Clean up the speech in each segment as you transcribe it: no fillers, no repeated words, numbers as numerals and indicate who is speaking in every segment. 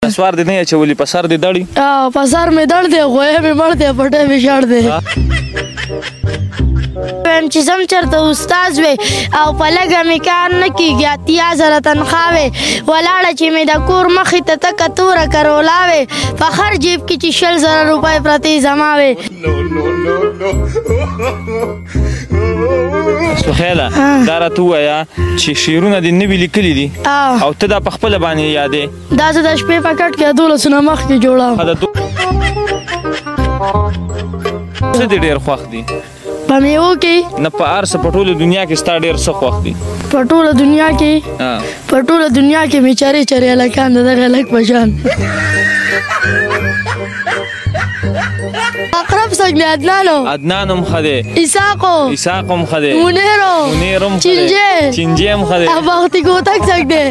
Speaker 1: نسوار دې نه اچولي، په سر دې دړي؟
Speaker 2: په سر مې دړ دی، غویی مې مړ دی، پټی مې شړ دی. وایم چې ځم چېرته استاد وی او په لږه مې کار نه کېږي، 80,000 تنخوا وی، ولاړه چې مې د کور مخې ته تکه توره کرولا وی، په هر جیب کې چې 20,000 روپۍ پرتې زما وی.
Speaker 1: سهیله دا راته ووایه چې شعرونه دې نوي لیکلي دي او ته دا په خپله باندې یادې؟
Speaker 2: دا زه د شپې په کټ کې 12 نه مخکې جوړوم.
Speaker 1: څه دې ډېر خوښ دي؟
Speaker 2: په میوو کې؟
Speaker 1: نه، په هر څه، په ټوله دنیا کې ستا ډېر څه خوښ دي؟
Speaker 2: په ټوله دنیا کې؟ په ټوله دنیا کې مې چرې چرې هلکان د دغه هلک په شان. عقرب څنګه؟ عدنان
Speaker 1: عدنان هم ښه دی،
Speaker 2: اسحاق
Speaker 1: اسحاق هم ښه دی،
Speaker 2: منیر
Speaker 1: منیر هم ښه دی، چینجی هم ښه دی،
Speaker 2: بختي کوتک څنګه دی؟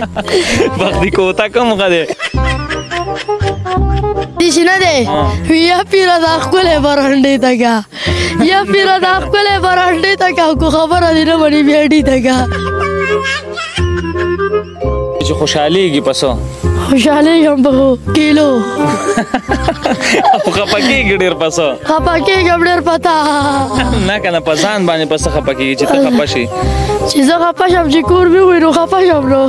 Speaker 1: بختي کوتک هم ښه دی.
Speaker 2: داسې نه دی یا پیره دا ښکلی برنډې ته که، یا پیره دا ښکلی برنډې ته که، کو خبره دې نه مني بیا ډي ته که.
Speaker 1: چې خوشحالېږي په څه؟
Speaker 2: خوشحالېږم په کیلو.
Speaker 1: او خفه کېږي ډېر په څه؟
Speaker 2: خفه کېږم ډېر په تا.
Speaker 1: نه که نه، په ځان باندې په څه خفه کېږي چې ته خفه شې؟
Speaker 2: چې زه خفه شم چې کور مې وي نو خفه شم نو.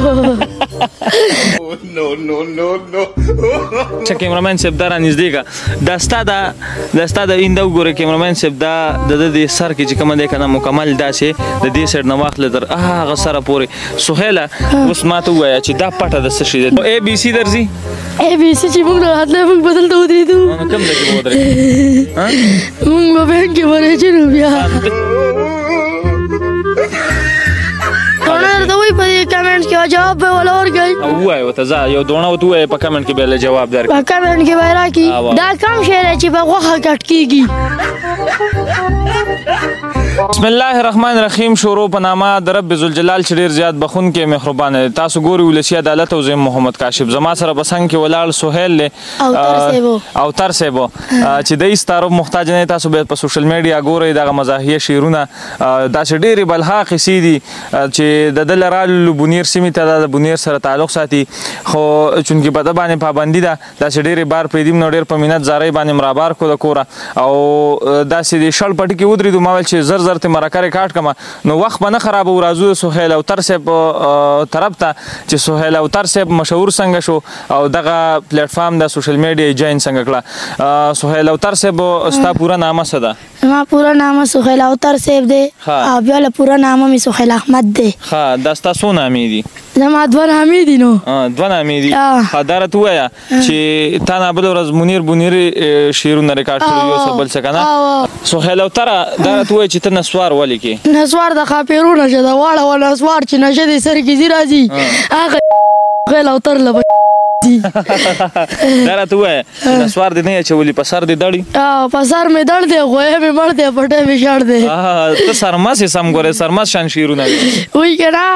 Speaker 1: چې کیمرمن صاحب دا رانږدې که، دا ستا د اینده وګوره کیمرمن صاحب، دا د ده دې سر کې چې کومه دی که نه مکمل داسې د دې سایډ نه واخله تر هغه سره پورې. سهیله اوس ما ته ووایه چې دا پټه د څه شي ده؟ ای بي سي درځي؟
Speaker 2: ای بي سي چې موږ راتلی موږ به دلته ودرېدو.
Speaker 1: نو کوم ځای کې به ودرېدو؟
Speaker 2: موږ به بانک کې منیجر وو. بیا درته وایي په دې کمنټ کې جواب به ولا ورکړئ.
Speaker 1: او ووایه ورته، ځه یو دوڼه ورته ووایه، په کمنټ کې به له جواب درکړي.
Speaker 2: په کمنټ کې به یې راکړي. دا کوم شی دی چې په غوښه کټ کېږي؟
Speaker 1: بسم الله الرحمن الرحیم. شروع په نامه د رب ذوالجلال چې ډېر زیات بخښونکی مهربان دی. تاسو ګورئ ولسي عدالت او زه یم محمد کاشف. زما سره په څنګ کې ولاړ سهیل دی او تر صاحب چې د هیڅ تعارف محتاج نه دی. تاسو به په سوشل میډیا ګورئ دغه مزاحیه شعرونه، داسې ډېرې بلها قصې دي چې د ده له راللو بونیر سیمې ته، دا د بونیر سره تعلق ساتي، خو چونکې په ده باندې پابندي ده داسې ډېرې بار پرېږدي نو ډېر په منت زارۍ باندې م رابار کړو د کوره او داسې د شل پټي کې ودرېدو. ما ویل چې زر زر ته مرکه ریکارډ کړم نو وخت به نه خرابوو. راځو د سهیل اوتر صاحب طرف ته چې سهیل اوتر صاحب مشهور څنګه شو او دغه پلیټ فارم د سوشل میډیا یې جوین څنګه کړه. سهیل اوتر صاحب ستا پوره نامه څه ده؟
Speaker 2: زما پوره نامه سهیل اوتر صاحب دی او بیا له پوره نامه مې سهیل احمد دی.
Speaker 1: ښه، دا ستا څو نامې دي؟
Speaker 2: زما دوه نامې دي. نو
Speaker 1: دوه نامې دي. ښه، دا راته ووایه چې تا نه بله ورځ منیر بونیري شعرونه ریکارډ کړي یو څه بل څه که نه؟ سهیل اوتره دا راته ووایه چې ته نسوار ولې کې؟
Speaker 2: نسوار د ښاپېرو نشه ده، واړه وه نسوار چې نشه دې سر کې ځي راځي هغه سهیل اوتر له ځي.
Speaker 1: دا راته ووایه چې نسوار دې نه اچولي، په سر دې دړي؟
Speaker 2: په سر مې دړ دی، غویی مې مړ دی، پټی مې شړ دی.
Speaker 1: ته سرمست یې، سم ګورې سرمست شان شعرونه وي.
Speaker 2: وایي که نه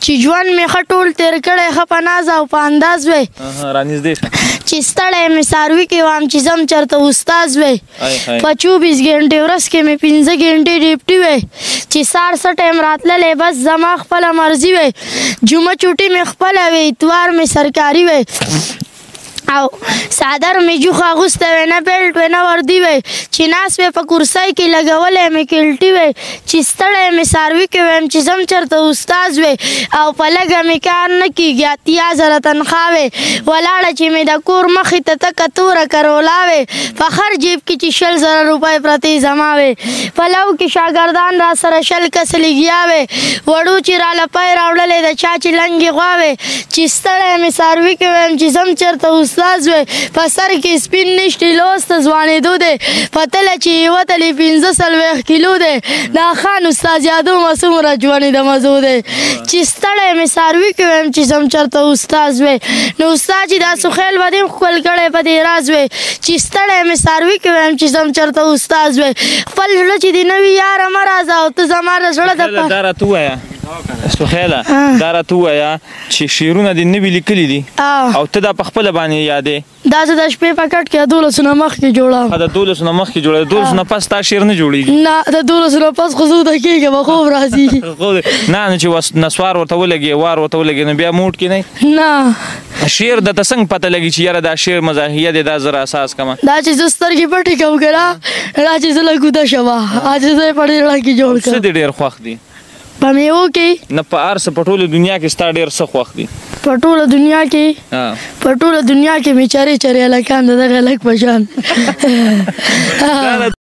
Speaker 2: چې ژوند مې ښه ټول تېر کړی، ښه په ناز او په انداز وی،
Speaker 1: رانږدې شه.
Speaker 2: چې ستړی مې څاروي کې وم چې ځم چېرته استاد وی، په 24 ګنټې ورځ کې مې 5 ګنټې ډیپټي وی، چې سهار څه ټایم راتللی بس زما خپله مرضي وی، جمعه چوټي مې خپله وی، اتوار مې سرکاري وی، او څادر مې جوخه اغوستی وی، نه بیلټ وی نه وردي وی، چې ناست وی په کرسۍ کې لګولی مې کلټي وی، چې ستړی مې څاروي کې ویم چې ځم چېرته استاد وی، او په لږه مې کار نه کېږي 80,000 تنخوا وی، ولاړه چې مې د کور مخې ته تکه توره کرولا وی، په هر جیب کې چې 20,000 روپۍ پرتې زما وی، په لو کې شاګردان را سره 20 کسه لګیا وی، وړو چې راله پی راوړلی د چا چې لنګې غوا وی، چې ستړی مې څاروي کې ویم چې ځم چېرته استاد وی، په سر کې سپین نشتي لوس ته ځوانېدو دی، په تله چې یې وتلې 45 کیلو دی، دا خان استاد یادومه څومره ژوند د مزو دی، چې ستړی مې څاروي کې ویم چې ځم چېرته استاد وی، نو استاد چې دا سهیل به دې هم ښکل کړی په دې راز وی، چې ستړی مې څاروي کې ویم چې ځم چېرته استاد وی، خپل زړه چې دې نه وي یاره مه راځه او ته زما د زړه د
Speaker 1: دا راته ووایه سهیله دا راته ووایه چې شعرونه دې نوي لیکلي دي او ته دا په خپله باندې یادې؟
Speaker 2: دا زه د شپې په کټ کې د دولسو نه مخکې جوړوم.
Speaker 1: د دولسو نه مخکې جوړوې، د دولسو نه پس ستا شعر نه جوړېږي؟
Speaker 2: نه، د دولسو نه پس خو زه وده کېږم، خوب راځي.
Speaker 1: نه نو چې نسوار ورته ولګې، وار ورته ولګې، نو بیا موډ کې نه؟
Speaker 2: نه.
Speaker 1: شعر درته څنګه پته لګي چې یاره دا شعر مزاحیه دی، دا زه را اساس کړم؟
Speaker 2: دا چې زه سترګې پټې کړم که نه، دا چې زه لږ وده شم، چې زه یې په ډېر رنګ کې جوړ کړم.
Speaker 1: څه دې ډېر خوښ دي؟
Speaker 2: په میوو کې؟
Speaker 1: نه، په هر څه، په ټوله دنیا کې ستا ډېر څه خوښ دي؟
Speaker 2: په ټوله دنیا کې؟ په ټوله دنیا کې مې چرې چرې هلکان د دغه هلک په شان.